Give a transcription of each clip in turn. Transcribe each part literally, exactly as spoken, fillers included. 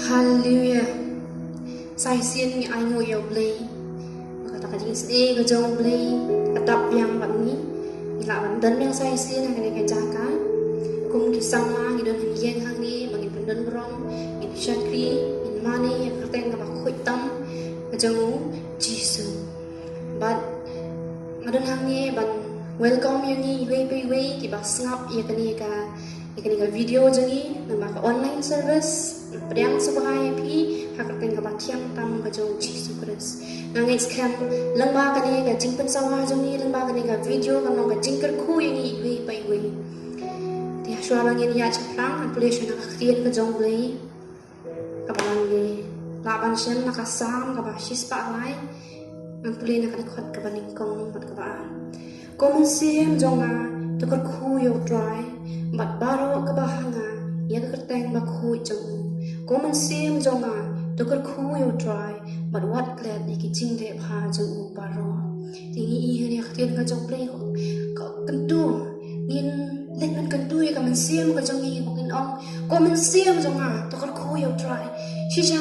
Haleluia. Sa shisien ngi ainguh ïa U Blei. Kata ka jingïaseng ka jong U Blei ka dap biang bad ngi. Ngi lah ban don biang sa shisien ha kane ka jaka. Kum ki samla ngi don ha ïing hangne ba ngin pyndon burom, ngin shakri, ngin mane ïa ka kyrteng kaba khuid tam ka jong U Jisu. Bad nga don hangne ban welcome ïa ngi iwei pa iwei kiba sngap ïa kane ka ïa kane ka video jong ngi, namar ka online service. Pdiang sngewbha ïa phi ha ka kyrteng kaba thiang tam ka jong U Jisu Khrist. Nga ngeit skhem lyngba kane ka jingpynsawa jong ngi, lyngba kane ka video kan long ka jingkyrkhu ïa ngi iwei pa iwei. Te shuwa ba ngin ïaid shaphrang, ngan pule shuwa na ka ktien ka jong U Blei. Kaba ngi lah ban shem na ka Salm kaba shispah lai. Ngan pule na ka dkhot kaba nyngkong bad kaba ar. Ko mynsiem jong nga, to kyrkhu ïa U Trai, bad baroh kaba ha nga, ïa ka kyrteng bakhuid jong u. Ko mynsiem jong nga, to kyrkhu ïa U Trai, bad wat klet ïa ki jingleh bha jong u baroh. Te ngi ïohi ha ka ktien ka jong U Blei, ka kyntu, ngin leit ban kyntu ïa ka mynsiem ka jong ngi, ngin ong, ko mynsiem jong nga, to kyrkhu ïa U Trai. Shisha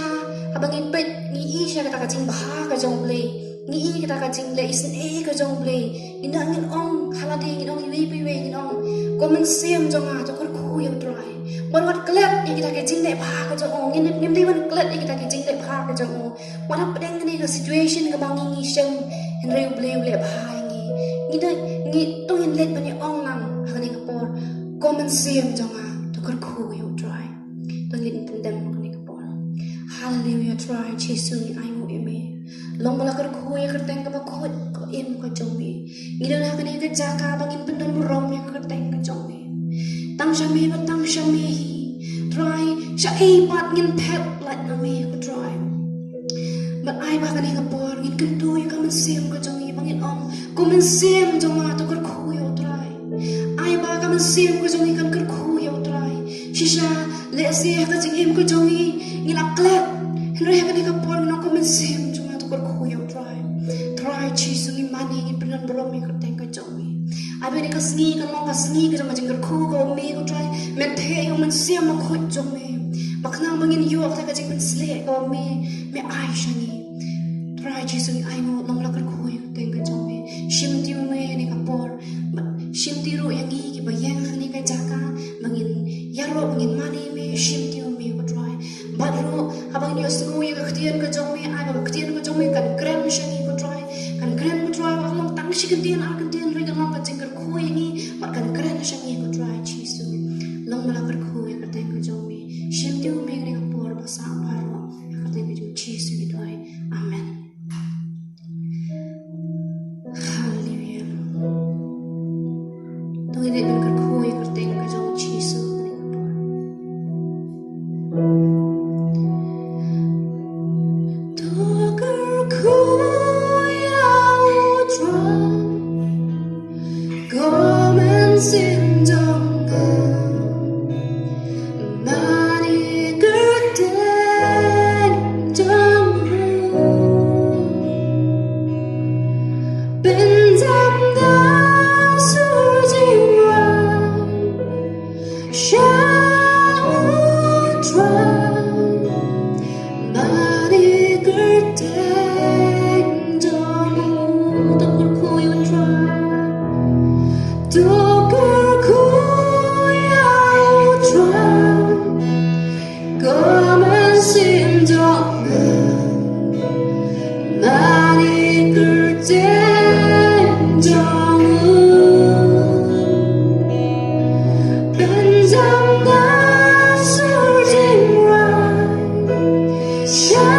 haba ngi peit, ngi ïohi sha kata ka jingbha ka jong U Blei. Ngi ïohi kata ka jingleh isynei ka jong U Blei. Ngi da ngin ong, ha lade ngin ong iwei pa iwei ngin ong, ko mynsiem jong nga, to kyrkhu ïa U Trai. Bad wat klet ïa kita ki jingleh bha ka jong u. Ngin, ngim dei ban klet ïa kita ki jingleh bha ka jong u. Wat hapdeng kane ka situation kaba ngi ngi shem, hynrei U Blei u leh bha ïa ngi. Ngi da, ngi to ngin leit ban ïa ong lang ha kane ka por, ko mynsiem jong nga, to kyrkhu ïa U Trai. To ngin pyndem ha kane ka por. Haleluia, Trai Jisu ngi ainguh ïa me. Long ba la kyrkhu ïa ka kyrteng kaba khuid, ka im ka jong me. Ngi don ha kane ka jaka ba ngin pyndon burom ïa ka kyrteng ka jong me. Tang sha me bad tang sha me hi. Trai, shaei pat ngin phet lait na me ko Trai. Bad ai ba kane ka por ngin kyntu ïa ka mynsiem ka jong ngi ba ngin ong, ko mynsiem jong nga to kyrkhu ïa U Trai. Ai ba ka mynsiem ka jong ngi kan kyrkhu ïa U Trai. Shisha lehse ha ka jingim ka jong ngi ngi la klet. Hynrei ha kane ka por ngin ong ko mynsiem jong nga to kyrkhu ïa U Trai. Trai Jisu ngi mane, ngi pyndon burom ïa ka kyrteng ka jong me. Ai ba kane ka sngi kan long ka sngi ka jong ka jingkyrkhu ka jong me ko Trai. Men theh ïa u mynsiem bakhuid jong me. Ba khnang ba ngin ïoh kata ka jingpynshlur ka jong me, me ai sha ngi. Trai Jisu ngi ainguh, long ba la kyrkhu ïa ka kyrteng ka jong me. Shimti ma me ha kane ka por. Bad shimti ruh ïa ngi kiba ïeng ha kane ka jaka ba ngin ïaroh, ba ngin mane me, shimti ma me ko Trai. Bad ruh haba ngin ïohsngew ïa ka ktien ka jong me, ai ba ka ktien ka jong me kan kren sha ngi ko Trai. Kan kren ko Trai, wat long tang shi kyntien ar kyntien, hynrei kan long ka jingkyrkhu ïa ngi bad kan kren sha ngi ko Trai Jisu. Long ba la kyrkhu ïa ka kyrteng ka jong me. Shimti ma me ha kane ka por ba sah baroh. Ha ka kyrteng ka jong U Jisu ngi duwai. Amen. Haleluia. To ngin leit ban kyrkhu ïa ka kyrteng ka jong U Jisu. To kyrkhu ïa U Trai, ko mynsiem jong nga. Mane kyrteng jong u. Pynjam da sur jingmut sha U Trai. Mane kyrteng jong u. To kyrkhu ïa U Trai. To kyrkhu ïa U Trai. Ko mynsiem jong nga. Mane kyrteng jong u. Pynjam da sur jingmut sha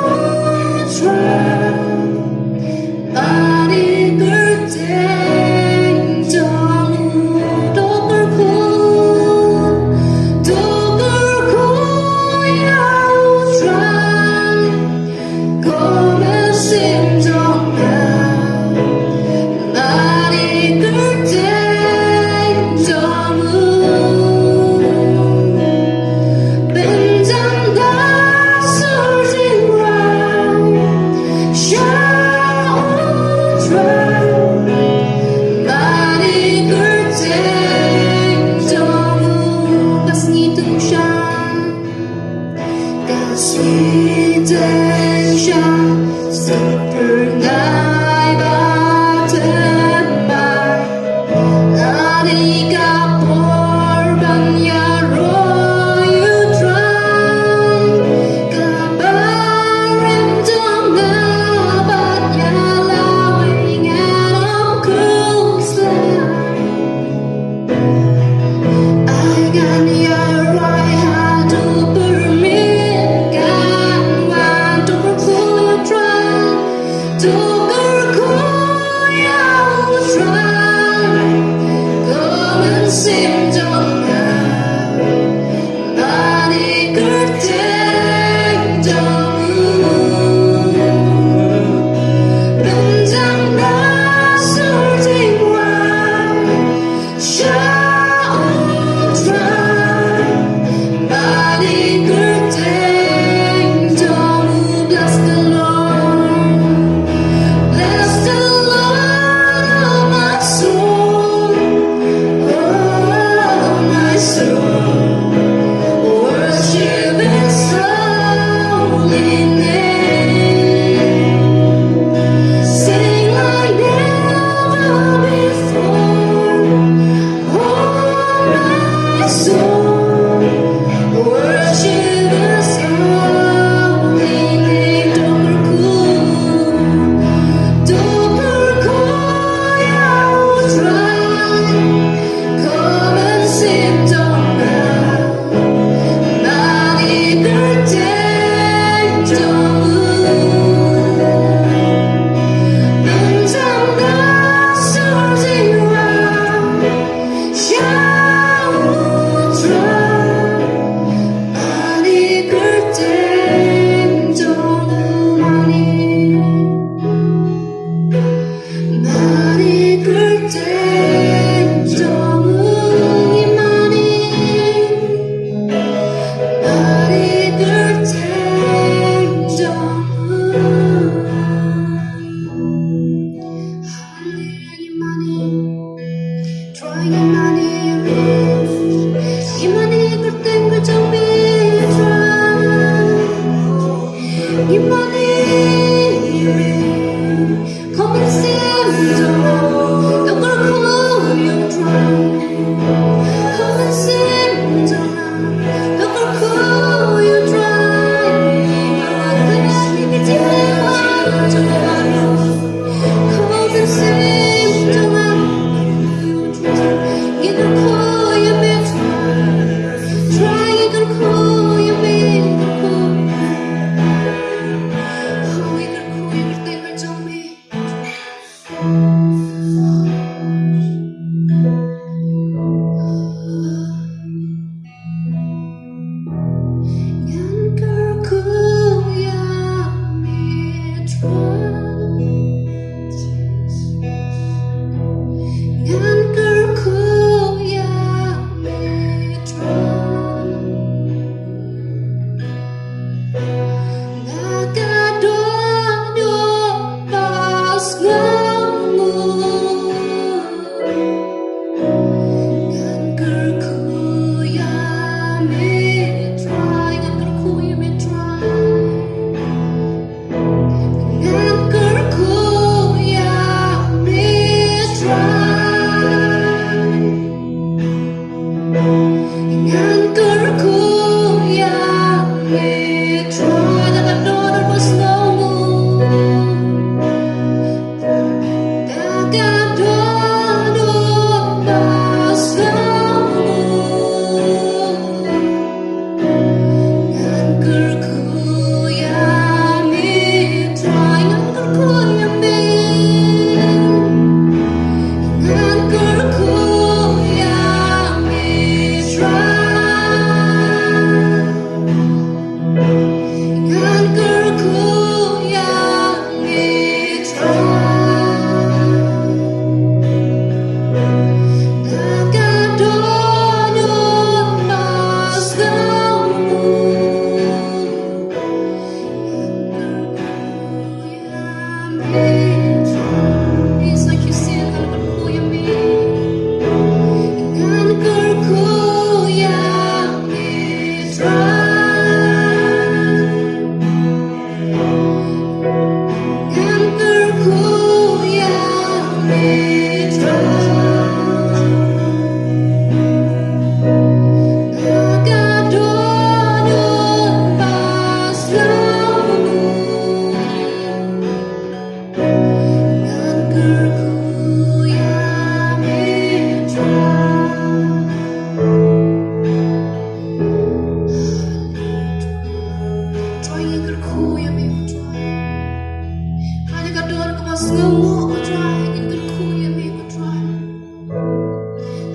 U Trai. Mane kyrteng jong u. To kyrkhu, to kyrkhu ïa U Trai. Ko mynsiem jong nga. Mane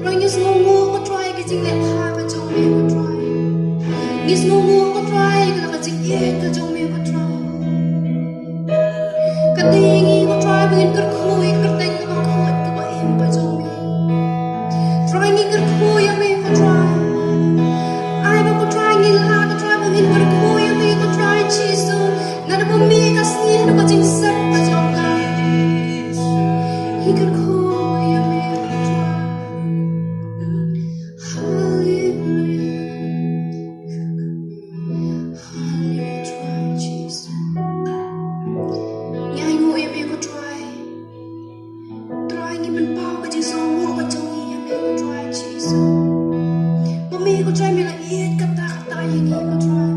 Trai, ngi sngewnguh ko Trai ki jingleh bha ka jong me ko Trai. Ngi sngewnguh ko Trai ka la ka jingïeit ka jong me ko Trai. Ka dei ngi ko Trai ba ngin kyrkhu ïa ka kyrteng kaba khuid kaba im ka jong me. Trai ngi kyrkhu ïa me ko Trai. Ai ba ko Trai ngi lah ko Trai ba ngin kyrkhu ïa me ko Trai Jisu. Ngan ba me ka sngi ha ka jingsep ka jong ka. Ngi kyrkhu ïa me ko Trai. Haleluia. Haleluia, Trai Jisu. Ngi ainguh ïa me ko Trai. Trai ngi pynpaw ka jingsngewnguh ka jong ngi ïa me ko Trai Jisu. Ba me ko Trai me la ïeit katta katta ïa ngi ko Trai.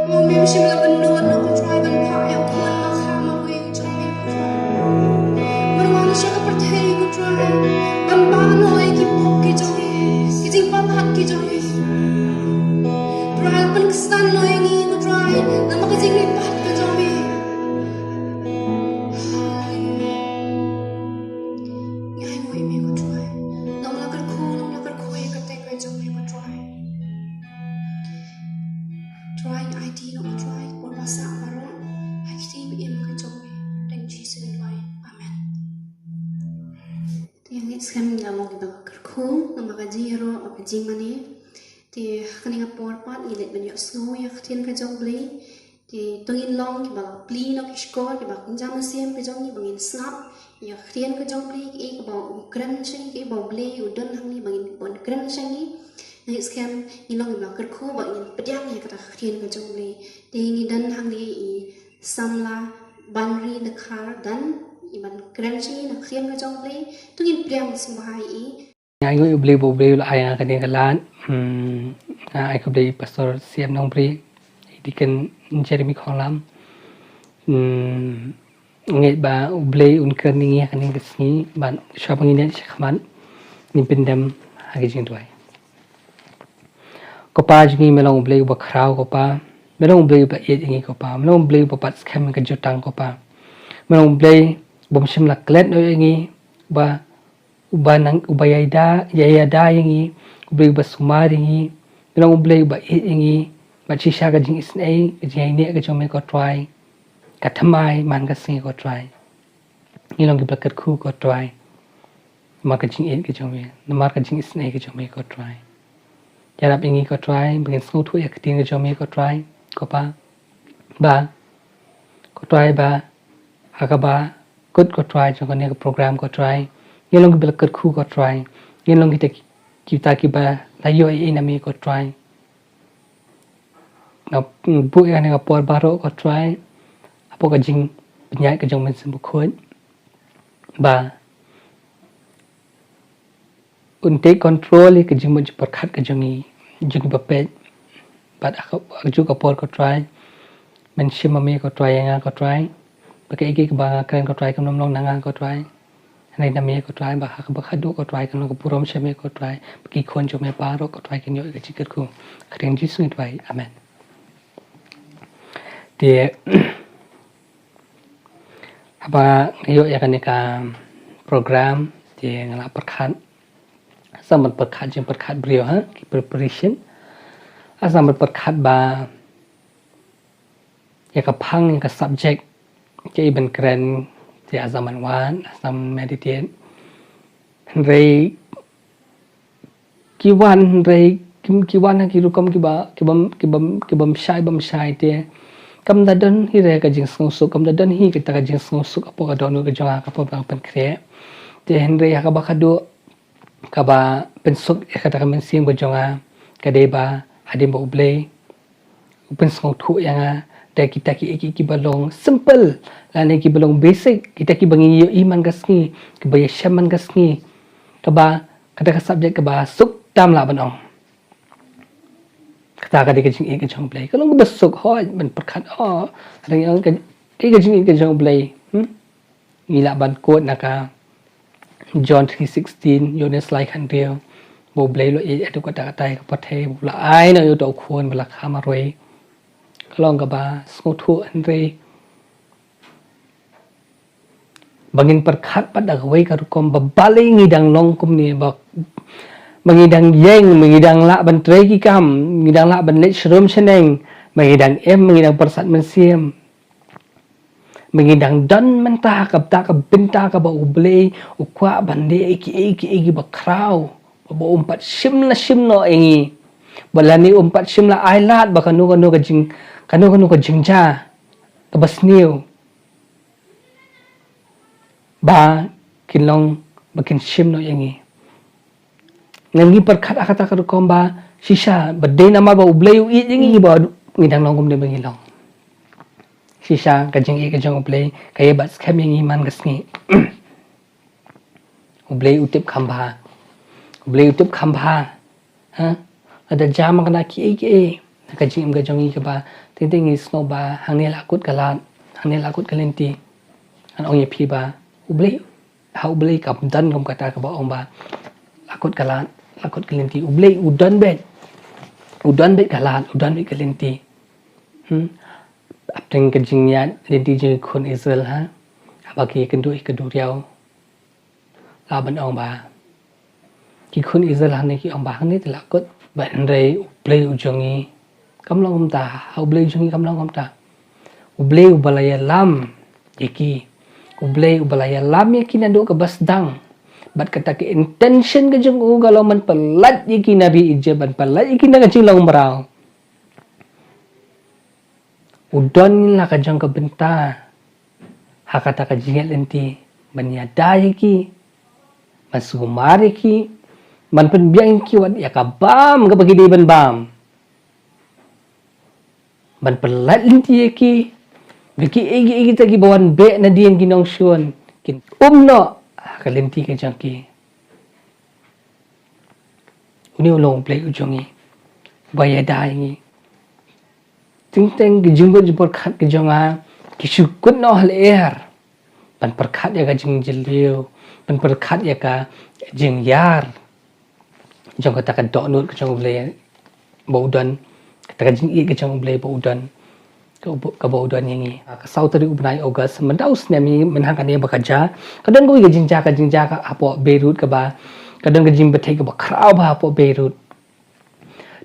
Ba me me shym la pynlut ko Trai ban phah ïa u khun ba kha marwei jong me ko Trai. Ban wan sha ka pyrthei ko Trai. Ban bah noh ïa ki pop ki jong ngi, ki jingpalat ki jong ngi. Trai pynksan noh ïa ngi ko Trai. Namar ka jingmihpat ka jong me. Ngi ainguh ïa me ko Trai. Nong la kyrkhu, nong la kyrkhu ïa ka kyrteng ka jong me ko Trai. Trai ngi aiti noh ko Trai, por ba sah baroh ha ka kti ba im ka jong me. Kyrteng Jisu ngi duwai. Amen. Te ngi skhem ngi la long kiba kyrkhu, namar ka jingïaroh ka jingmane. Te ha kane ka por pat ngi leit ban ïohsngew ïa ka ktien ka jong U Blei. Te to ngin long kiba plie noh ki shkor kiba kynja mynsiem ka jong ngi ba ngin sngap ïa ka ktien ka jong U Blei, kiei kiba u kren sha ngi, kiei ba U Blei u don hangne ba ngin, ba ngin kren sha ngi. Ngi skhem ngin long kiba kyrkhu ba ngin pdiang ïa kata ka ktien ka jong U Blei. Te ngi don hangne i samla Banri Dkhar, don i ban kren sha ngi na ka ktien ka jong U Blei. To ngin pdiang sngewbha ïa i. Nga ai nguh ïa U Blei ba U Blei u la ai nga kane ka lad. Hmm, nga ai khublei ïa i Pastor C M Nongbri, i Deacon Jeremy Khonglam. Hmm, ngeit ba U Blei un kren ïa ngi ha kane ka sngi, ban shuwa ba ngin ïaid shakhmat, ngin pyndem ha ka jingduwai. Ko Pa jong ngi, me long U Blei uba khraw ko Pa, me long U Blei uba ïeit ïa ngi ko Pa, me long U Blei uba bat skhem ïa ka jutang ko Pa, me long U Blei bym shym la klet noh ïa ngi, ba uba nang, uba ïada, ïada ïa ngi, U Blei uba sumar ïa ngi, me long U Blei uba ïeit ïa ngi, bad shisha ka jingisynei, ka jingïaineh ka jong me ko Trai, ka thymmai man ka sngi ko Trai. Ngi long kiba kyrkhu ko Trai, namar ka jingïeit ka jong me, namar ka jingisynei ka jong me ko Trai. Ïarap ïa ngi ko Trai ba ngin sngewthuh ïa ka ktien ka jong me ko Trai, ko Pa, ba ko Trai ba ha kaba kut ko Trai jong kane ka program ko Trai, ngin long kiba la kyrkhu ko Trai, ngin long kita ki, kita kiba la ïoh ïa i na me ko Trai. Nga buh ïa kane ka por baroh ko Trai hapoh ka jingpynïaid ka jong u Mynsiem Bakhuid, ba un take control ïa ka jingmut jingpyrkhat ka jong ngi, jong ngi ba peit. Bad ha ka, ha kajuh ka por ko Trai, men shim ma me ko Trai ïa nga ko Trai, ba kaei kaei kaba nga kren ko Trai kan ym long na nga ko Trai, hynrei na me ko Trai, ba ha kaba khadduh ko Trai kan long ka burom sha me ko Trai, ba ki khun jong me baroh ko Trai kin ïoh ïa ka jingkyrkhu. Ha ka kyrteng Jisu ngi duwai. Amen. Te haba nga ïoh ïa kane ka program, te nga la pyrkhat, sa ban pyrkhat, jingpyrkhat briew ha ki preparation, sa ban pyrkhat ba ïa ka phang, ïa ka subject, te i ban kren, te sa ban wad, sa ban meditate. Hynrei ki wan, hynrei ki, ki wan ha ki rukom kiba, kibym, kibym, kibym shai, bym shai te. Kam da don hi re ka jingsngewsuk, kam da don hi kata ka jingsngewsuk hapoh ka dohnud ka jong nga, ka por ba nga pynkhreh. Te hynrei ha kaba khadduh kaba pynsuk ïa kata ka mynsiem ka jong nga ka dei ba hadien ba U Blei u pynsngewthuh ïa nga da kita ki, ki, kiba long simple lane kiba long basic, kita kiba ngi ïohi man ka sngi, kiba ïashem man ka sngi, kaba kata ka subject kaba suk tam lah ban ong. Kata ka dei ka jingïeit ka jong U Blei, ka long kaba suk hooid ban pyrkhat, oh, ka dei ka, ka dei ka jingïeit ka jong U Blei. Hmm? Ngi lah ban quote na ka John three sixteen, Ïoannis lai khathynriew, ba U Blei u la ïeit haduh katta katta ïa ka pyrthei, ba u la ai noh ïa uta u khun ba la kha marwei. Ka long kaba sngewthuh, hynrei ba ngin pyrkhat pat da kawei ka rukom, ba balei ngi dang long kumne, ba, ba ngi dang ïeng, ba ngi dang lah ban trei ki kam, ngi dang lah ban leit sharum shaneng, ba ngi dang im, ba ngi dang pyrsad mynsiem. Ba ngi dang don mynta ha kata ka bynta kaba U Blei u kwah ban leh ïa kiei kiei kiba khraw, ba um pat shim la shim noh ïa ngi, ba lane um pat shim la ai lad ba kano kano ka jing, kano kano ka jingjia kaba sniew ba kin long, ba kin shim noh ïa ngi. Ngan, ngi pyrkhat ha kata ka rukom ba shisha ba dei namar ba U Blei u ïeit ïa ngi ba ngi dang long kumne ba ngi long. Shisha ka jingïeit ka jong U Blei ka ïa bat skhem ïa ngi man ka sngi. U Blei u tip kham bha. U Blei u tip kham bha. Ha? Lada jia ma kane kiei kiei na ka jingim ka jong ngi kaba teng teng ngi sngew ba hangne la kut ka lad, hangne la kut ka lynti. Ngan ong ïa phi ba U Blei, ha U Blei kam don kum kata kaba ong ba la kut ka lad, la kut ka lynti. U Blei u don beit, u don beit ka lad, u don beit ka lynti. Hmm? Hapdeng ka jingïaid lynti jong ki khun Israel, ha, haba ki kynduh ïa ka duriaw, lah ban ong ba ki khun Israel hangne ki ong ba hangne te la kut, ba hynrei U Blei u jong ngi kam long kumta, ha U Blei u jong ngi kam long kumta. U Blei uba la ïalam ïa ki, U Blei uba la ïalam ïa ki naduh kaba sdang. Bad kata ka intention ka jong u ka long ban pyllait ïa ki na ri Egypt, ban pyllait ïa ki na ka jinglong mraw. U U don la ka jong ka bynta ha kata ka jingïaid lynti ban ïada ïa ki, ban sumar ïa ki, ban pynbiang ïa ki wat ïa ka bam kaba ki dei ban bam, ban pyllait lynti ïa ki ba ki ei ki ei kita kiba wan beh nadien ki nongshun kin um noh ha ka lynti ka jong ki. Une u long U Blei u jong ngi ba ïada ïa ngi. Teng teng ki jingmut jingpyrkhat ki jong nga ki shu kut noh lyer ban pyrkhat ïa ka jingjylliew, ban pyrkhat ïa ka jingïar jong kata ka dohnud ka jong U Blei ba u don, kata ka jingïeit ka jong U Blei ba u don, ka u-, kaba u don ïa ngi. Ka saw tarik u bnai August mynta u snem ngi mynhang kane ba ka ja, ka don kawei ka jingjia, ka jingjia ka hapoh Beirut kaba ka don ka jingbthei kaba khraw ba hapoh Beirut.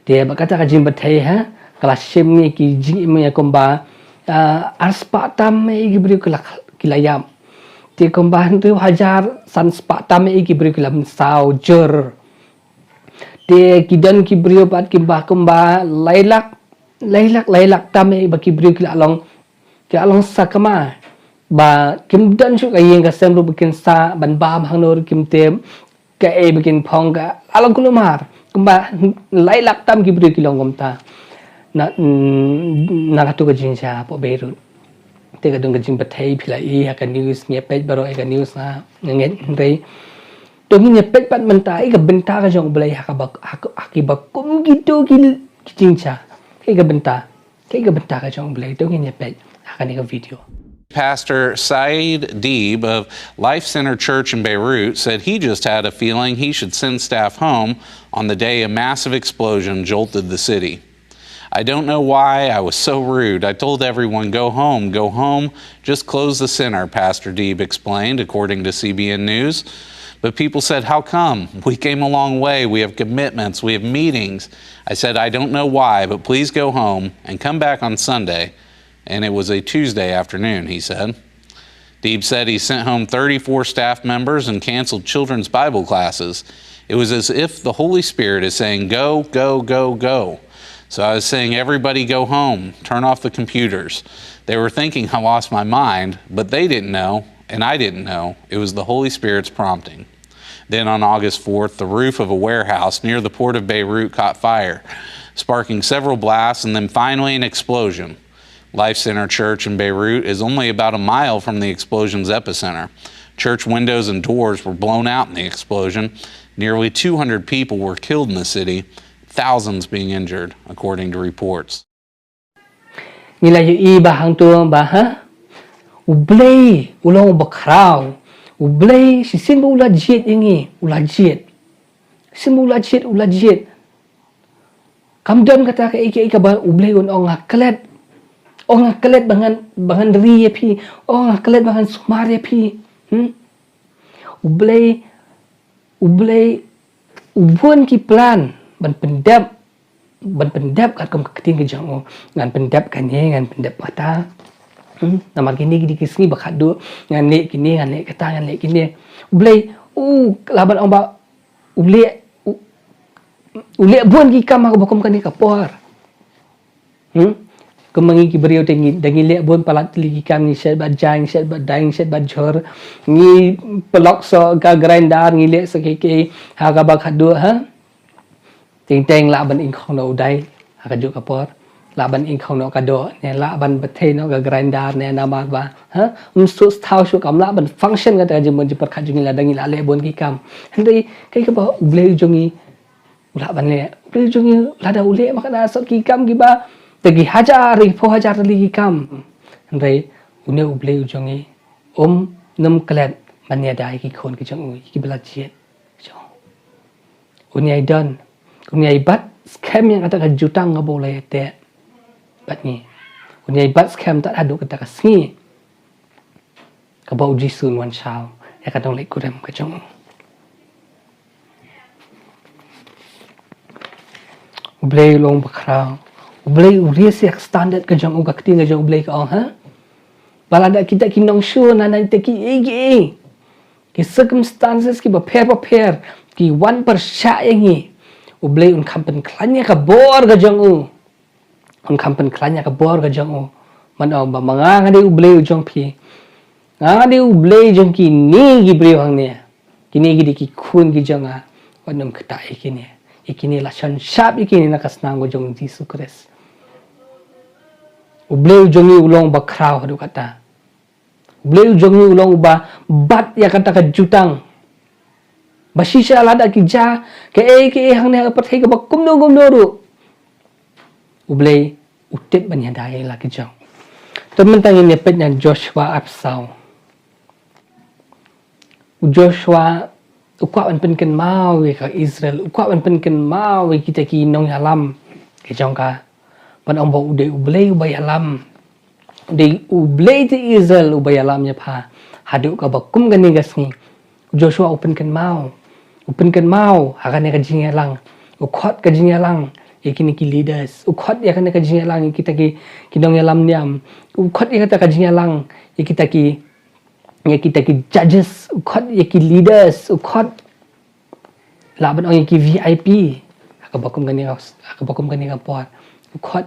Te ba kata ka jingbthei ha ka la shim ngi ki jingim ïa kumba, ah, ar spah tam ïa ki briew ki la, ki la ïap. Te kumba hynriew hajar san spah tam ïa ki briew ki la mynsaw jur. Te ki don ki briew pat kiba kumba lai lak, lai lak, lai lak tam ïa ba ki briew ki la long, ki la long sakma ba kim don shuh ka ïing ka sem ruh ba kin sah ban bam hangno ruh kim tip. Kaei ba kin phong ka la long kulmar kumba lai lak tam ki briew ki long kumta. Na, mm, na katu ka jingjia hapoh Beirut. Te ka don ka jingbthei phi la i ha ka news, ngi peit baroh ïa ka news, nga ngeit hynrei to ngin ïa peit pat mynta ïa ka bynta ka jong U Blei ha kaba, ha ka, ha kiba kum kito ki, ki jingjia. Ïa ka bynta, ïa ka bynta ka jong U Blei to ngin ïa peit ha kane ka video. Pastor Saeed Deeb of Life Center Church in Beirut said he just had a feeling he should send staff home on the day a massive explosion jolted the city. "I don't know why I was so rude. I told everyone, 'Go home, go home, just close the center,'" Pastor Deeb explained, according to C B N News. "But people said, 'How come? We came a long way. We have commitments. We have meetings.' I said, 'I don't know why, but please go home and come back on Sunday.' And it was a Tuesday afternoon," he said. Deeb said he sent home thirty-four staff members and canceled children's Bible classes. "It was as if the Holy Spirit is saying, 'Go, go, go, go.' So I was saying, 'Everybody go home, turn off the computers.' They were thinking I lost my mind, but they didn't know, and I didn't know. It was the Holy Spirit's prompting." Then on August fourth, the roof of a warehouse near the port of Beirut caught fire, sparking several blasts and then finally an explosion. Life Center Church in Beirut is only about a mile from the explosion's epicenter. Church windows and doors were blown out in the explosion. Nearly two hundred people were killed in the city, thousands being injured, according to reports. Ngi la ïohi ba hangto ba ha U Blei u long uba khraw. U Blei shisien ba u la jied ïa ngi, u la jied. Shisien ba u la jied, u la jied. Kam don kata kaei kaei kaba U Blei un ong nga klet. Ong nga klet ba ngan, ba ngan ri ïa phi. Ong nga klet ba ngan sumar ïa phi. Hmm? U Blei, U Blei u bun ki plan ban pyndep, ban pyndep katkum ka ktien ka jong u. Ngan pyndep kane, ngan pyndep kata. Hmm? Namar kine ki dei ki sngi ba khatduh, ngan leh kine, ngan leh kata, ngan leh kine. U Blei u lah ban ong ba u leh, u, u leh bun ki kam ha kaba kum kane ka por. Hmm? Kum ma ngi ki briew te ngi, da ngi leh bun palat tylli ki kam, ngi shet bad jaiñ, ngi shet bad daiñ, ngi shet bad jhur, ngi plok soh ka grinder, ngi leh soh kiei kiei ha kaba khatduh, ha? Teng teng lah ban ingkhong noh u dai ha kajuh ka por. Lah ban ingkhong noh ka doh, ne lah ban bthei noh ka grinder, ne namar ba, ha? Ym shu sthaw shuh, kam lah ban function kata ka jingmut jingpyrkhat jong ngi lada ngi la leh bun ki kam. Hynrei kaei kaba U Blei u jong ngi u lah ban leh. U Blei u jong ngi lada u leh ma kane soh ki kam kiba te ki hajar, ki phew hajar tylli ki kam. Hynrei une U Blei u jong ngi um, um klet ban ïada ïa ki khun ki jong u, kiba la jied. Jong. Un ïai don, un ïai bat skhem ïa kata ka jutang kaba u la ïateh bad ngi. Un ïai bat skhem tad haduh kata ka sngi kaba U Jisu un wan shaw ïa ka nongleit kurim ka jong u. U Blei u long bakhraw. U Blei u rieh ïa ka standard ka jong u, ka ktien ka jong U Blei ka ong, ha? Ba lada kita ki nongshun, lada kita ki ei ki ei, ki circumstances kiba pher ba pher ki wan pyrshah ïa ngi, U Blei un kham pynkhlaiñ ïa ka bor ka jong u. Un kham pynkhlaiñ ïa ka bor ka jong u. Ban ong ba ma nga nga dei U Blei u jong phi. Nga nga dei U Blei jong kine ki briew hangne. Kine ki dei ki khun ki jong nga. Wat nym ktah ïa kine. Ïa kine la shon shap ïa kine na ka snam ka jong Jisu Khrist. U Blei u jong ngi u long ba khraw haduh katta. U Blei u jong ngi u long uba bat ïa kata ka jutang. Ba shisha lada ki jia kaei kaei hangne ha pyrthei kaba kumno kumno ruh, U Blei u tip ban ïada ïa la ki jong. Te mynta ngin ïa peit na Joshua arphew saw. U Joshua u kwah ban pynkynmaw ïa ka Israel, u kwah ban pynkynmaw ïa kita ki nongïalam ki jong ka. Ban ong ba u dei U Blei uba ïalam. U dei U Blei jong Israel uba ïalam ïa pha. Haduh kaba kum kane ka sngi. U Joshua u pynkynmaw. U pynkynmaw ha kane ka jingïalang. U khot ka jingïalang ïa kine ki leaders. U khot ïa kane ka jingïalang ïa kita ki, ki nongïalam niam. U khot ïa kata ka jingïalang ïa kita ki, ïa kita ki judges. U khot ïa ki leaders. U khot lah ban ong ïa ki V I P. Ha kaba kum kane ka, ha kaba kum kane ka por. U khot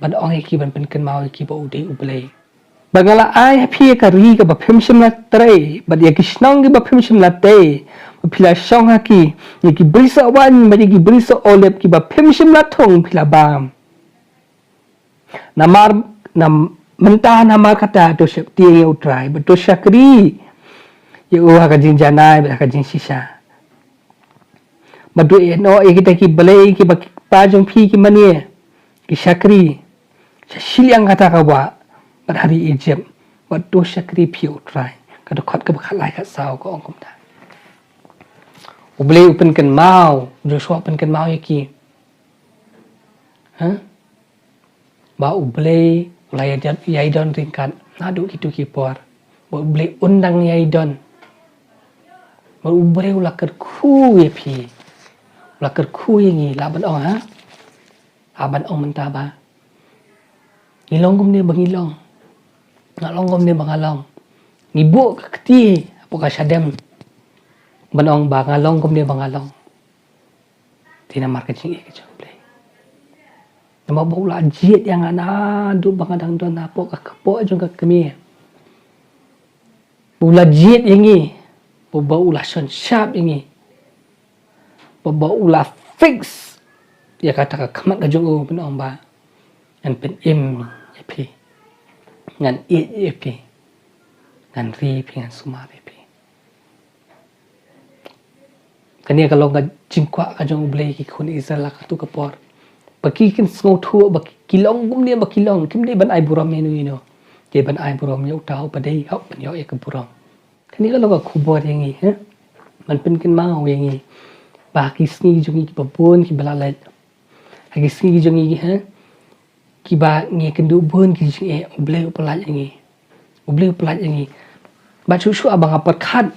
ban ong ïa ki, ban pynkynmaw ïa ki ba u dei U Blei. Ba nga la ai ha phi ïa ka ri kaba phim shym la trei, bad ïa ki shnong kiba phim shym la tei, ba phi la shong ha ki, ïa ki briew soh waiñ bad ïa ki briew soh olib kiba phim shym la thung phi la bam. Namar, nam, mynta namar kata to sheptieng ïa U Trai, bad to shakri ïa u ha ka jingjanai bad ha ka jingshisha. Bad to ïehnoh ïa kita ki blei kiba ki kpa jong phi ki mane, ki shakri sha shiliang kata ka wah, bad ha ri Egypt, bad to shakri phi ïa U Trai. Ka dkhot kaba khatlai khatsaw ka ong kumta. U Blei u pynkynmaw, Joshua u pynkynmaw ïa ki. Ha? Ba U Blei u la ïai don, ïai don ryngkat naduh kito ki por. Ba U Blei un dang ïai don. Ba U Blei u la kyrkhu ïa phi. U la kyrkhu ïa ngi, lah ban ong, ha? Lah ban ong mynta ba ngi long kumne ba ngi long. Nga long kumne ba nga long. Ngi buh ka kti hapoh ka shadem ban ong ba nga long kumne ba nga long. Te namar ka jingïeit ka jong U Blei. Namar ba u la jied ïa nga naduh ba nga dang don hapoh ka kpoh jong ka kmie. Ba u la jied ïa ngi. Ba, ba u la shon shap ïa ngi. Ba, ba u la fix ïa kata ka khmat ka jong u ban ong ba ngan pynim ïa phi. Ngan ïeit ïa phi. Ngan ri ïa phi, ngan sumar ïa phi. Kane ka long ka jingkwah ka jong U Blei ki khun Israel ha katu ka por. Ba ki kin sngewthuh ba ki, ki long kumne ba ki long, kim dei ban ai burom ïa uno uno. Dei ban ai burom ïa uta uba dei hok ban ïoh ïa ka burom. Kane ka long ka khubor ïa ngi, ha? Ban pynkynmaw ïa ngi ba ha ki sngi ki jong ngi kiba bun kiba la leit. Ha ki sngi ki jong ngi, ha, kiba ngi kynduh bun ki jingeh, U Blei u pyllait ïa ngi. U Blei u pyllait ïa ngi. Bad shuh shuh haba nga pyrkhat,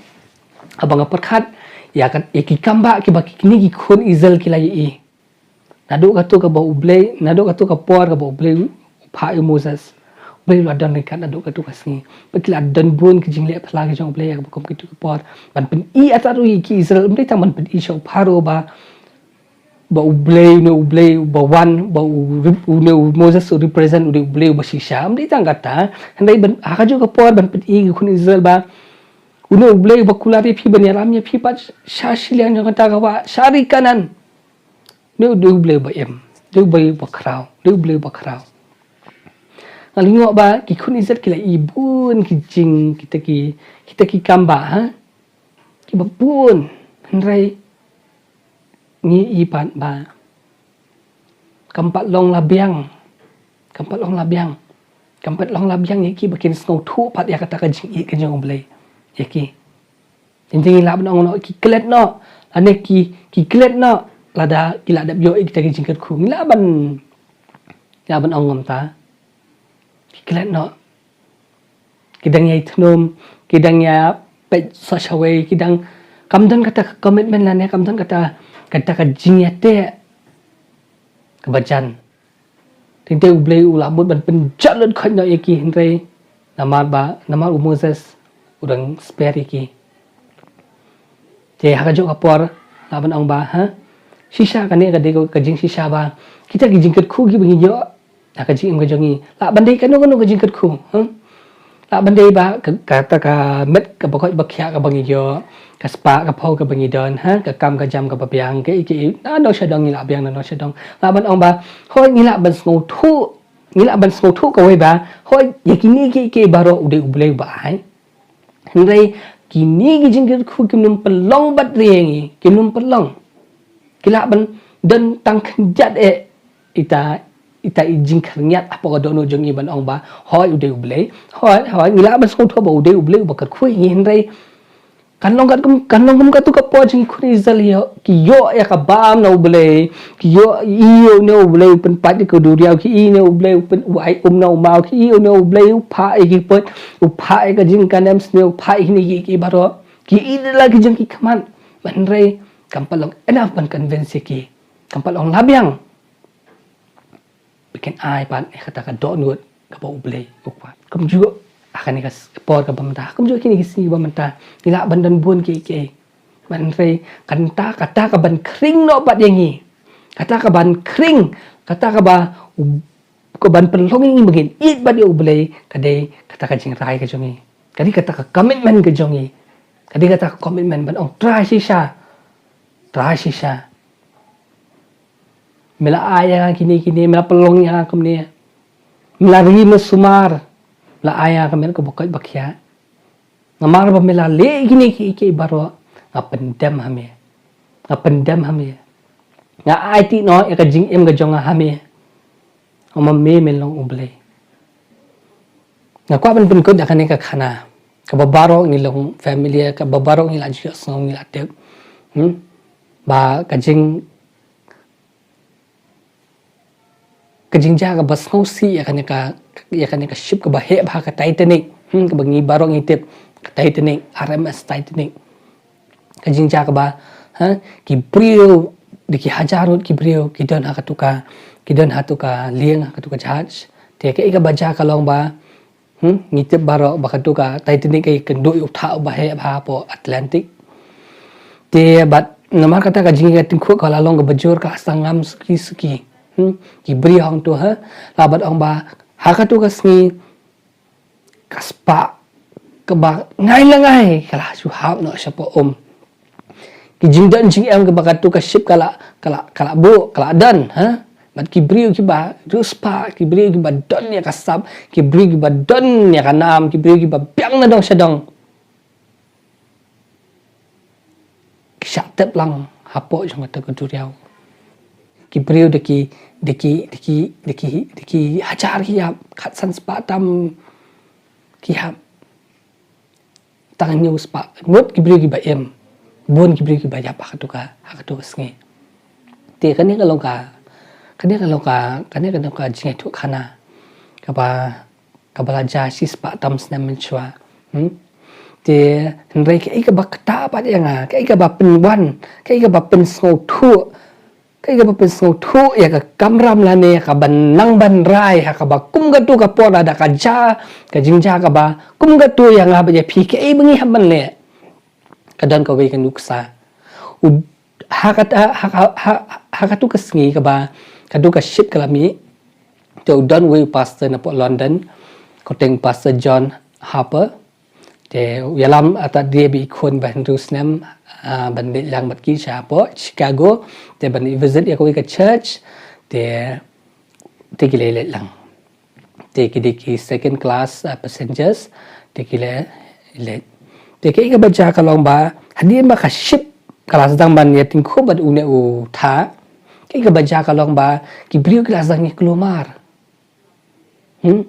haba nga pyrkhat ïa ka, ïa ki kam ba kiba kine ki khun Israel ki la ïohi. Naduh kato kaba U Blei, naduh kato ka por kaba U Blei u phah ïa u Moses. U Blei u la don ryngkat naduh kato ka sngi. Ba ki la don bun ki jingleh phylla ki jong U Blei ha kaba kum kito ki por. Ban pyni ata ruh ïa ki Israel, ym dei tang ban pyni sha u Pharaoh ba ba U Blei, une U Blei uba wan, ba u rep-, une u Moses u represent une U Blei uba shisha. Ym dei tang kata, hynrei ban, ha kajuh ka por ban pyni ïa ki khun Israel ba une U Blei uba kular ïa phi ban ïalam ïa phi pat sha shiliang jong kata ka wah, sha ri Kanaan. Une U Blei uba im, une U Blei uba khraw, une U Blei uba khraw. Nga lyngngoh ba ki khun Israel ki la ïohi bun ki jing, kita ki, kita ki kam ba, ha? Kiba bun, hynrei ngi ïohi pat ba kam pat long la biang. Kam pat long la biang. Kam pat long la biang ïa ki ba kin sngewthuh pat ïa kata ka jingïeit ka jong U Blei ïa ki. Teng teng ngi lah ban ong noh ki klet noh. Lane ki, ki klet noh lada ki la dep ïoh ïa kita ki jingkyrkhu. Ngi lah ban, ngi lah ban ong kumta. Ki klet noh. Ki dang ïai thnum, ki dang ïa peit sha shawei, ki dang kam don kata ka commitment lane kam don kata, kata ka jingïateh kaba jan. Teng teng U Blei u la mut ban pynjot lut khoit noh ïa ki, hynrei namar ba, namar u Moses u dang spare ïa ki. Te ha kajuh ka por lah ban ong ba, ha? Shisha kane ka dei ka jingshisha ba kita ki jingkyrkhu kiba ngi ïoh ha ka jingim ka jong ngi. Lah ban dei kano kano ka jingkyrkhu, hmm? Lah ban dei ba ka, kata ka met kaba koit ba khiah kaba ngi ïoh, ka spah ka phew kaba ngi don, ha, ka kam ka jam kaba biang, ka i ka i, na nongshadong ngi lah biang na nongshadong. Lah ban ong ba, hooid ngi lah ban sngewthuh, ngi lah ban sngewthuh kawei ba, hooid ïa kine ki, ki baroh u dei U Blei uba ai. Hynrei kine ki jingkyrkhu kim nym pynlong bad ri ngi, kim nym pynlong. Ki lah ban don tang khyndiat eh ita, ita i jingkhyrngiat hapoh ka dohnud jong ngi ban ong ba, hooid u dei U Blei, hooid, hooid, ngi lah ban sngewthuh ba u dei U Blei uba kyrkhu ïa ngi, hynrei kan long katkum, kan long kum katu ka por jong ki khun Israel ïa, ki ïoh ïa ka bam na U Blei, ki ïoh, i ïoh ne U Blei u pynpait ïa ka duriaw, ki i ne U Blei u pyn, u ai um na u maw, ki i ne U Blei u phah ïa ki peit, u phah ïa ka jingkyrmen sniew, u phah ïa kine ki, ki baroh, ki i da la ki jong ki khmat. Hynrei kam pat long enough ban convince ïa ki. Kam pat long la biang. Ba kin ai pat ïa kata ka dohnud kaba U Blei u kwah. Kumjuh ha kane ka s-, ka por kaba mynta, kumjuh kine ki sngi ba mynta, ngi lah ban don bun kiei kiei. Hynrei kata, kata kaban khring noh pat ïa ngi, kata kaban khring, kata kaba, kaban pynlong ïa ngi ba ngin ïeit bad ïa U Blei, ka dei kata ka jingrai ka jong ngi. Ka dei kata ka commitment ka jong ngi. Ka dei kata ka commitment ban ong, Trai shisha. Trai shisha. Me la ai ïa nga kine kine, me la pynlong ïa nga kumne. Me la ri me sumar. Me la ai ïa nga ka met kaba koit ba khiah. Namar ba me la leh kine kiei kiei baroh, nga pyndem ha me. Nga pyndem ha me. Nga aiti noh ïa ka jingim ka jong nga ha me. Namar me, me long U Blei. Nga kwah ban pynkut ïa kane ka khana. Kaba baroh ngi long familiar, kaba baroh ngi la ju sngew, ngi la tip. Hmm? Ba ka jing, ka jingjia kaba sngewsih ïa kane ka, ïa kane ka ship kaba heh bha, ka Titanic. Hmm, kaba ngi baroh ngi tip, ka Titanic, R M S Titanic. Ka jingjia kaba, ha, ki briew, da ki hajar ngut ki briew, ki don ha katu ka, ki don ha katu ka lieng, ha katu ka jahaj. Te kaei kaba jia ka long ba, hmm, ngi tip baroh ba katu ka Titanic ka ïakynduh ïa u thah uba heh bha hapoh Atlantic. Te bad namar kata ka jingïatyngkhuh ka la long kaba jur, ka la sdang ngam suki suki. Hmm, ki briew hangto, ha, la bad ong ba ha katu ka sngi, ka spah kaba ngai la ngai ka la shu hap noh shapoh um. Ki jingdon jingem kaba katu ka ship ka la, ka la, ka la buh, ka la don, ha? Bad ki briew kiba riewspah, ki briew kiba don ïa ka sap, ki briew kiba don ïa ka nam, ki briew kiba biang na dong sha dong, ki shah tep lang hapoh jong kata ka duriaw. Ki briew da ki, da ki, da ki, da ki, da ki hajar ki ïap, khatsan spah tam ki ïap. Tang hynñiew spah ngut ki briew kiba im. Bun ki briew kiba ïap ha katu ka, ha katu ka sngi. Te kane ka long ka, kane ka long ka, kane ka long ka jingïathuhkhana kaba, kaba la jia shi spah tam snem mynshuwa. Hmm? Te hynrei kaei kaba ktah pat ïa nga, kaei kaba pynwan, kaei kaba pynsngewthuh, kaei kaba pynsngewthuh ïa ka kamram lane ïa kaban nang ban rai ha kaba kum katu ka por, lada ka jia ka jingjia kaba kum katu ïa nga bad ïa phi, kaei ba ngi hap ban leh? Ka don kawei ka nuksa. U, ha kata, ha, ha, ha, ha katu ka sngi kaba katu ka ship ka la mih, te u don uwei u pastor napoh London, kyrteng Pastor John Harper. Te u ïalam, ah, ïa kata dei ba i khun ba hynriew snem, ah, ban leit lang bad ki sha hapoh Chicago. Te ban visit ïa kawei ka church. Te, te ki leit, leit lang. Te ki dei ki second class, ah, passengers. Te ki leit, leit. Te kaei kaba jia ka long ba hadien ba ka ship ka la sdang ban ïatyngkhuh bad une u thah, kaei kaba jia ka long ba ki briew ki la sdang ïaklumar. Hmm?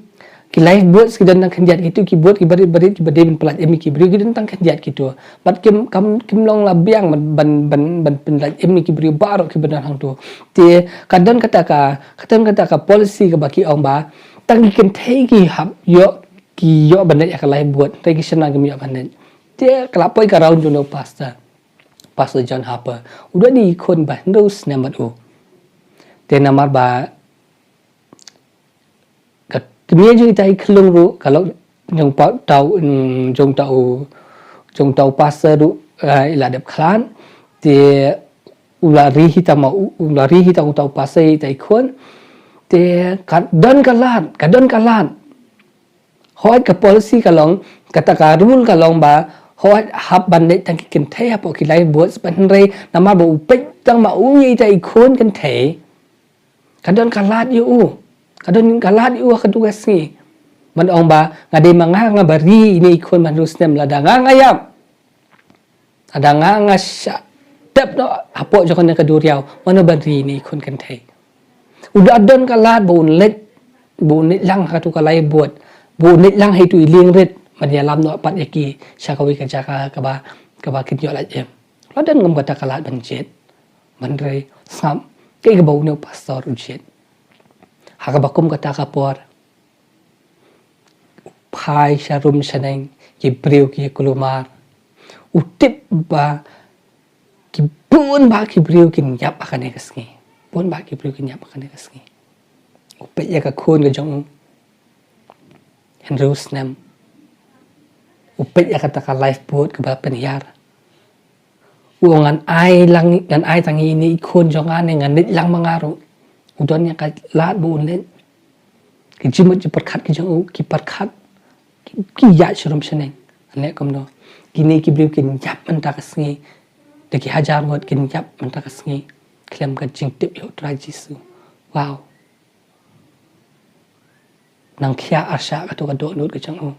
Ki lifeboats ki don tang khyndiat kito, ki boat kiba rit, ba rit, kiba dei ban pyllait im ïa ki briew, ki don tang khyndiat kito. Bad kim, kam, kim long la biang ban, ban, ban, ban pyllait im ïa ki briew baroh kiba don hangto. Te ka don kata ka, ka don kata ka policy kaba ki ong ba tang ki kynthei ki hap ïoh, ki ïoh ban leit ïa ka lifeboat, tang ki shynrang kim ïoh ban leit. Te ka la poi ka round jong u pastor, Pastor John Harper. U don i khun ba hynriew snem bad u. Te namar ba ka kmie jong ita i khyllung ruh ka long jong pa, uta u, mm, jong uta u, jong uta u pastor ruh, eh, i la dep khlad. Te u la ri hi tang ma u, u la ri hi tang uta u pastor ïa ita i khun. Te ka don ka lad, ka don ka lad. Hooid ka policy ka long, kata ka rule ka long ba, hooid hap ban leit tang ki kynthei hapoh ki lifeboat, hynrei namar ba u peit tang ma u ïa ita i khun kynthei. Ka don ka lad ïa u. Ka don ka lad ïa u ha katu ka sngi. Ban ong ba, nga dei ma nga nga ba ri ine i khun ba hynriew snem, lada nga nga ïap. Lada nga nga shah tep noh hapoh jong kane ka duriaw, mano ban ri ine i khun kynthei. U la don ka lad ba un leit, ba un leit lang ha katu ka lifeboat, ba un leit lang ha itu i lieng rit, ban ïalam noh pat ïa ki sha kawei ka jaka kaba, kaba kin ïoh lait im. La don ngam kata ka lad ban jied. Hynrei sngap, kaei kaba une u pastor u jied. Ha kaba kum kata ka por, u phai sharum shaneng, ki briew ki kulmar. U tip ba ki bun bah ki briew kin ïap ha kane ka sngi. Bun bah ki briew kin ïap ha kane ka sngi. U peit ïa ka khun ka jong u, hynriew snem. U peit ïa kata ka lifeboat kaba pynhiar. U ong, ngan ai lang, ngan ai tang ine i khun jong nga ne ngan leit lang ma nga ruh. U don ïa ka lad ba un leit. Ki jingmut jingpyrkhat ki jong u, ki pyrkhat, ki, ki ïaid sharum shaneng. Ngan leh kumno? Kine ki briew kin ïap mynta ka sngi. Da ki hajar ngut kin ïap mynta ka sngi khlem ka jingtip ïa u Trai Jisu. Wow. Nang khia arshah katu ka dohnud ka jong u.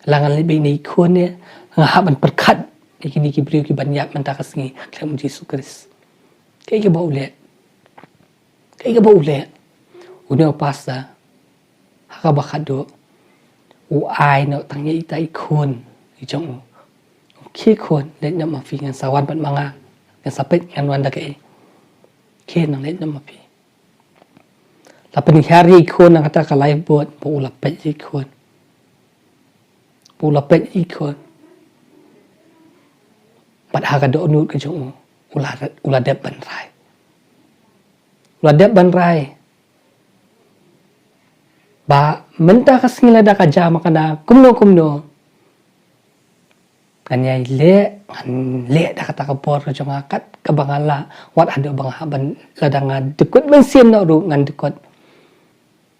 La ngan leit bad ine i khun ne, nga hap ban pyrkhat ïa kine ki briew ki ban ïap mynta ka sngi khlem u Jisu Khrist. Kaei kaba u leh? Kaei kaba u leh? Une u pastor, ha kaba khatduh, u ai noh tang ïa ita i khun i jong u. Okay khun, leit noh ma phi, ngan sa wan bad ma nga. Ngan sa peit ngan wan da kaei. Okay, nang leit noh ma phi. La pynhiar ïa i khun na kata ka lifeboat, ba u la peit ïa i khun. Ba u la peit ïa i khun. Bad ha ka dohnud ka jong u, u la, u la dep ban rai. U la dep ban rai. Ba mynta ka sngi lada ka jia ma kane, kumno kumno. Ngan ïai leh, ngan leh da kata ka bor ka jong nga kat kaba nga lah, wat haduh ba nga hap ban, lada nga dkut mynsiem noh ruh ngan dkut.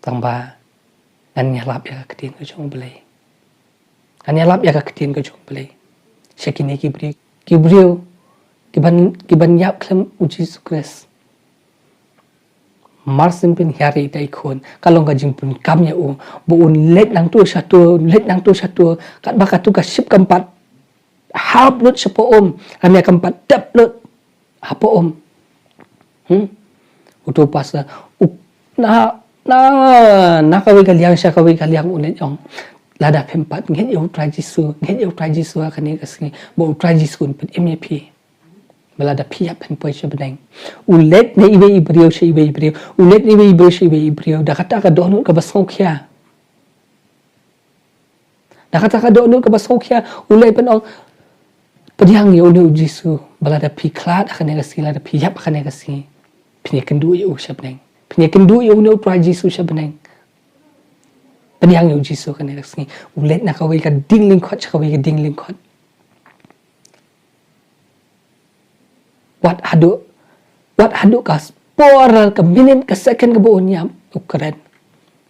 Tang ba ngan ïalap ïa ka ktien ka jong U Blei. Ngan ïalap ïa ka ktien ka jong U Blei sha kine ki briew, ki briew ki ban, ki ban ïap khlem U Jisu Khrist. Mar syn pynhiar ïa ita i khun, ka long ka jingpynkam ïa u ba un leit nangto shato, un leit nangto shato, katba katu ka ship kam pat hap lut shapoh um, lane kam pat tep lut hapoh um. Hmm? Uto u pastor, u, na, na, na kawei ka liang sha kawei ka liang u leit ong, lada phim pat ngeit ïa U Trai Jisu, ngeit ïa U Trai Jisu ha kane ka sngi, ba U Trai Jisu un pynim ïa phi. Ba lada phi ïap phin poi sha bneng. U leit na iwei i briew sha iwei i briew. U leit na iwei i briew sha iwei i briew. Da kata ka dohnud kaba sngewkhia. Da kata ka dohnud kaba sngewkhia. U leit ban ong, pdiang ïa une U Jisu. Ba lada phi khlad ha kane ka sngi, lada phi ïap ha kane ka sngi, phin ïakynduh ïa u sha bneng. Phin ïakynduh ïa une U Trai Jisu sha bneng. Pdiang ïa U Jisu ha kane ka sngi. U leit na kawei ka dieng lyngkhot sha kawei ka dieng lyngkhot. Wat haduh, wat haduh ka por, ka minit, ka second kaba un ïap, u kren.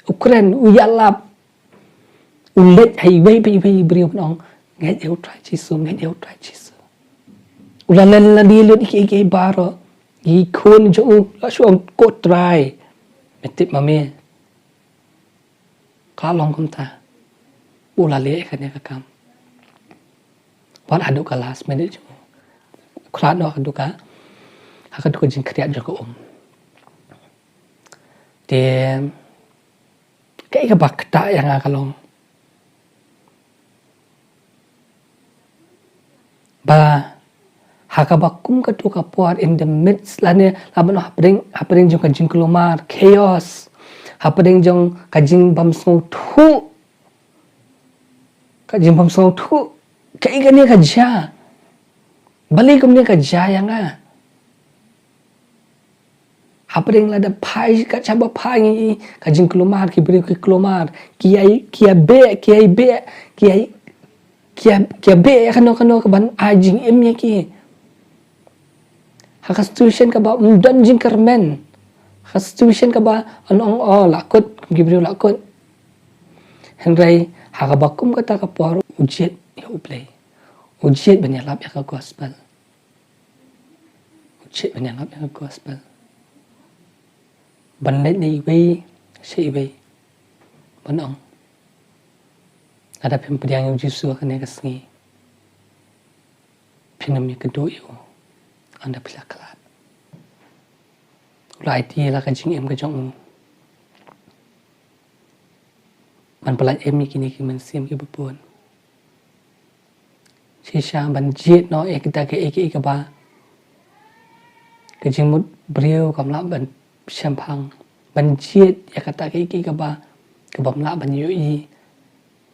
U kren, u ïalap. U leit ha iwei pa iwei i briew ban ong, ngeit ïa U Trai Jisu, ngeit ïa U Trai Jisu. U la leh lade lut ïa kiei kiei baroh. Ïa i khun jong u, la shu ong, ko Trai, me tip ma me. Ka long kumta. U la leh ïa kane ka kam. Wat haduh ka last minute jong u. Khlad noh ha ka, ha ka jingkhriat jong ka um. Te kaei kaba ktah ïa nga ka long ba ha kaba kum katu ka por, in the midst, lane la ban ong hapdeng, hapdeng jong ka jingkulmar, chaos, hapdeng jong ka jingbymsngewthuh, ka jingbymsngewthuh, kaei kane ka jia? Balei kumne ka jia ïa nga? Hapdeng lada phai, ka jia ba phai ngi, ka jingkulmar, ki briew ki kulmar, ki ïai, ki ïai beh, ki ïai beh, ki ïai, ki ïai, ki ïai beh ïa kano kano kaban ai jingim ïa ki. Ha ka situation kaba ym don jingkyrmen. Ka situation kaba yn ong, oh, la kut, kum ki briew la kut. Hynrei ha kaba kum kata ka por u jied ïa U Blei. U jied ban ïalap ïa ka gospel. U jied ban ïalap ïa ka gospel. Ban leit na iwei sha iwei, ban ong, lada phim pdiang ïa U Jisu ha kane ka sngi, phin ym ïakynduh ïa u ynda phi la khlad. U la aiti la ka jingim ka jong u ban pyllait im ïa kine ki mynsiem kiba bun. Shisha ban jied noh ïa kita kiei kiei kaba ka jingmut briew kam lah ban shemphang. Ban jied ïa kata kiei kiei kaba, kabym lah ban ïohi.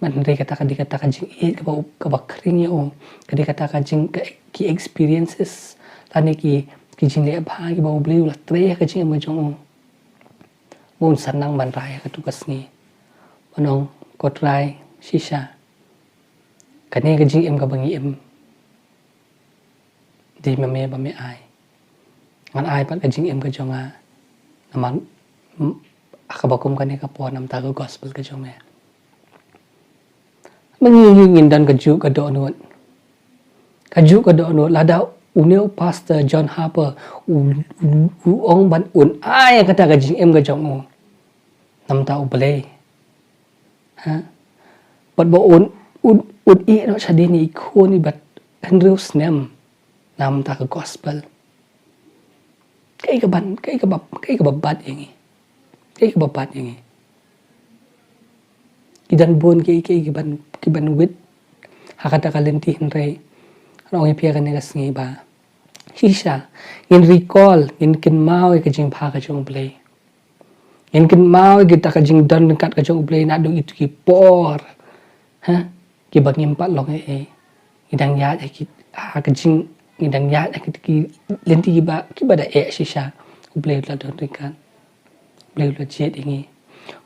Hynrei kata ka dei kata ka jingïeit kaba, kaba khring ïa u. Ka dei kata ka jing, ka, ki experiences lane ki, ki jingleh bha kiba U Blei u la trei ha ka jingim ka jong u. Ba un sa nang ban rai ha katu ka sngi, ban ong, ko Trai, shisha, kane ka jingim kaba ngi im, dei ma me ba me ai. Ngan ai pat ka jingim ka jong nga namar, mm, ha kaba kum kane ka por namar ka gospel ka jong me. Ma ngi, ngi, ngin don kajuh ka dohnud. Kajuh ka dohnud, lada une u Pastor John Harper u, u, u ong ban un ai kata ka jingim ka jong u namar U Blei. Ha? Bad ba un, un, un ïeh noh shadien ïa i khun i bad hynriew snem namar ka gospel. Kaei kaban, kaei kaba, kaei kaba bat ïa ngi. Kaei kaba bat ïa ngi. Ki don bun kiei kiei kiban, kiban wit ha kata ka lynti, hynrei ngan ong ïa phi ha kane ka sngi ba shisha ngin recall, ngin kynmaw ïa ka jingbha ka jong U Blei. Ngin kynmaw ïa kita ka jingdon ryngkat ka jong U Blei naduh itu ki por, ha, kiba ngim pat long ei ei. Ngi dang ïaid ha ki, ha ka jing, ngi dang ïaid ha ki, ki lynti kiba, kiba da eh shisha. U Blei u la don ryngkat. U Blei u la jied ïa ngi.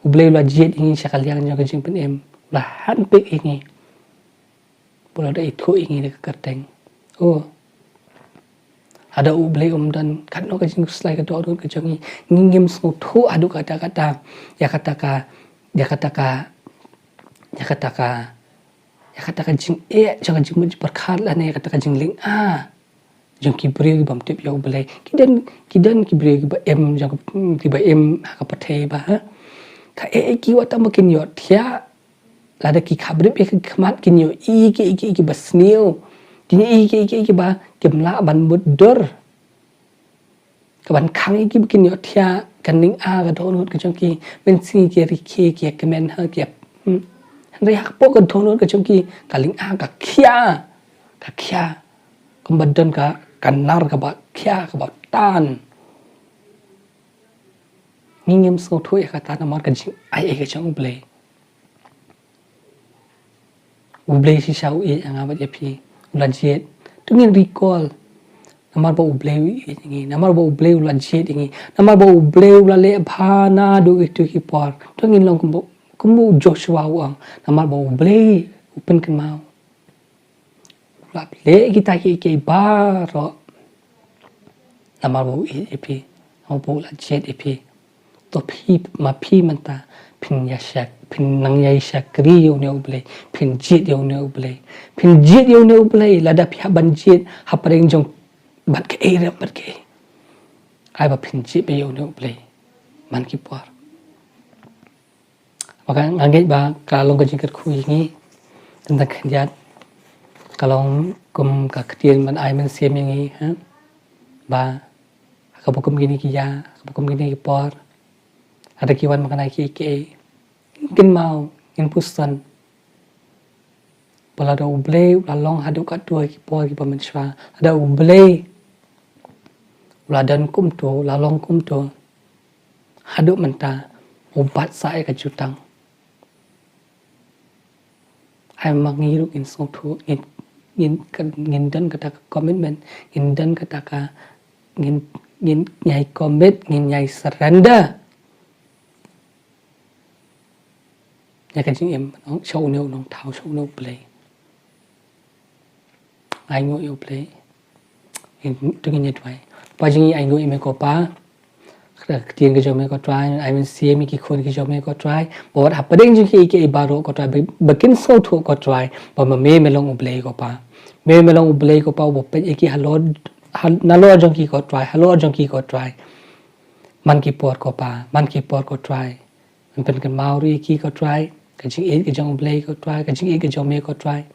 U Blei u la jied ïa ngi sha ka liang jong ka jingpynim. U la handpick ïa ngi. Ba u la da ithuh ïa ngi da ka kyrteng. Oh. Lada U Blei um don, katno ka jingkhuslai ka dohnud ka jong ngi. Ngi ngim sngewthuh haduh katta katta ïa kata ka, ïa kata ka, ïa kata ka, ïa kata ka jingeh jong ka jingmut jingpyrkhat lane ïa kata ka jinglynga jong ki briew ki bym tip ïa U Blei. Ki don, ki don ki briew kiba im jong, kiba im ha ka pyrthei ba, ha, kaei kaei wat tang ba kin ïohthiah. Lada ki khapbrip ïa ki khmat kin ïohi kiei kiei kiba sniew. Kin ïohi kiei kiei kiba kim lah ban mutdur. Kaban khang ïa ki ba kin ïohthiah, kan lynga ka dohnud ka jong ki, mynsngi ki ïa rkhie, ki ïa kmen ha ki ïa, hmm. Hynrei hapoh ka dohnud ka jong ki, ka lynga ka khia. Ka khia. Kumba don ka, ka nar kaba khia, kaba tan. Ngi ngim sngewthuh ïa kata namar ka jingai ei ka jong U Blei. U Blei shisha u ïeit ïa nga bad ïa phi. U la jied. To ngin recall. Namar ba U Blei u ïeit ïa ngi. Namar ba U Blei u la jied ïa ngi. Namar ba U Blei u la leh bha naduh kito ki por. To ngin long kumba, kumba u Joshua u ong. Namar ba U Blei u pynkynmaw. U la leh kita kiei kiei baroh. Namar ba u ïeit ïa phi. Namar ba u la jied ïa phi. To phi, ma phi mynta phin ïa shak, phin nang ïa shakri ïa une U Blei. Phin jied ïa une U Blei. Phin jied ïa une U Blei. Lada phi hap ban jied hapdeng jong bad kaei ruh bad kaei. Ai ba phin jied ïa une U Blei man ki por. Ba ka, nga ngeit ba ka long ka jingkyrkhu ïa ngi. Tang khyndiat ka long kum ka ktien ban ai mynsiem ïa ngi, ha. Ba ha kaba kum kine ki ïa, ha kaba kum kine ki por, lada ki wan ma kane kiei kiei, ngin kynmaw, ngin pyrshang. Ba lada U Blei u la long haduh katto ki por kiba mynshuwa, lada U Blei u la don kumto, u la long kumto haduh mynta, u bat sa ïa ka jutang. Ai ma ngi ruh ngin sngewthuh, ngin, ngin, ngin don kata ka commitment, ngin don kata ka, ngin, ngin ïai commit, ngin ïai surrender ïa ka jingim, sha une u nongthaw, sha une U Blei. Ai nguh ïa U Blei. Ngin, to ngin ïa duwai. Kpa jong ngi, ai nguh ïa me ko Pa. ka ktien ka jong me ko Trai, ai mynsiem ïa ki khun ki jong me ko Trai, ba wat hapdeng jong kiei kiei baroh ko Trai, ba, ba kin sngewthuh ko Trai, ba ma me me long U Blei ko Pa. Me me long U Blei ko Pa, uba peit ïa ki halor, hal-, nalor jong ki ko Trai, halor jong ki ko Trai. Man ki por ko Pa, man ki por ko Trai. Men pynkynmaw ruh ïa ki ko Trai, ka jingïeit ka jong U Blei ko Trai, ka jingïeit ka jong me ko Trai.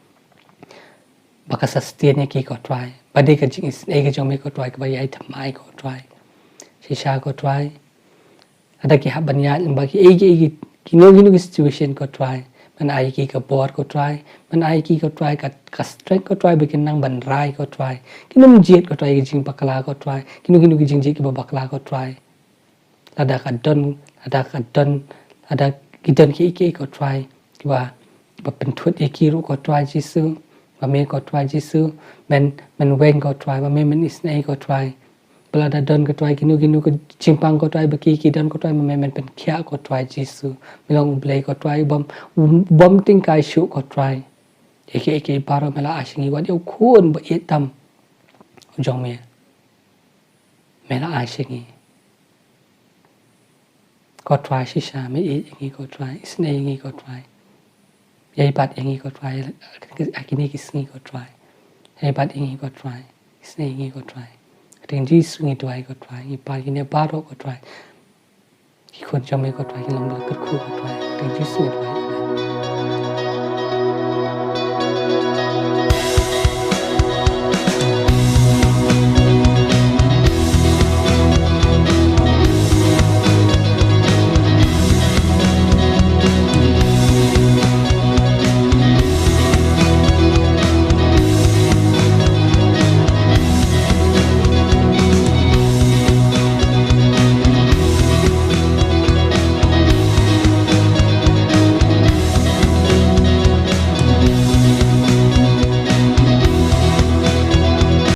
Ba ka sustain ïa ki ko Trai. Ba dei ka jingisynei ka jong me ko Trai, kaba ïai thymmai ko Trai. Shisha ko Trai. Lada ki hap ban ïaid lyngba kiei kiei ki, kino kino ki situation ko Trai. Men ai ki ka bor ko Trai. Men ai ki ko Trai ka, ka strength ko Trai ba kin nang ban rai ko Trai. Kino jied ko Trai ki jingbakla ko Trai. Kino kino ki jingjied kiba bakla ko Trai. Lada ka don, lada ka don, lada ki don kiei kiei ko Trai. Kiba, ba pynthut ïa ki ruh ko Trai Jisu. Ba me ko Trai Jisu. Men, men weng ko Trai. Ba me men isynei ko Trai. Ba lada don ko Trai kino kino ki jingpang ko Trai ba ki, ki don ko Trai, ba me men pynkhiah ko Trai Jisu. Me long U Blei ko Trai, bym, bym tyngkai shuh ko Trai. Ïa kiei kiei baroh me la ai sha ngi, wat ïa u khun ba ïeit tam u jong me. Me la ai sha ngi. Ko Trai shisha, me ïeit ïa ngi ko Trai, isynei ïa ngi ko Trai. Ïai bat ïa ngi ko Trai, ha kine ki sngi ko Trai. Ïai bat ïa ngi ko Trai, isynei ïa ngi ko Trai. Kyrteng Jisu ngi duwai ko Trai, ngi pan kine baroh ko Trai. Ki khun jong me ko Trai, ki long ba la kyrkhu ko Trai. Kyrteng Jisu ngi duwai.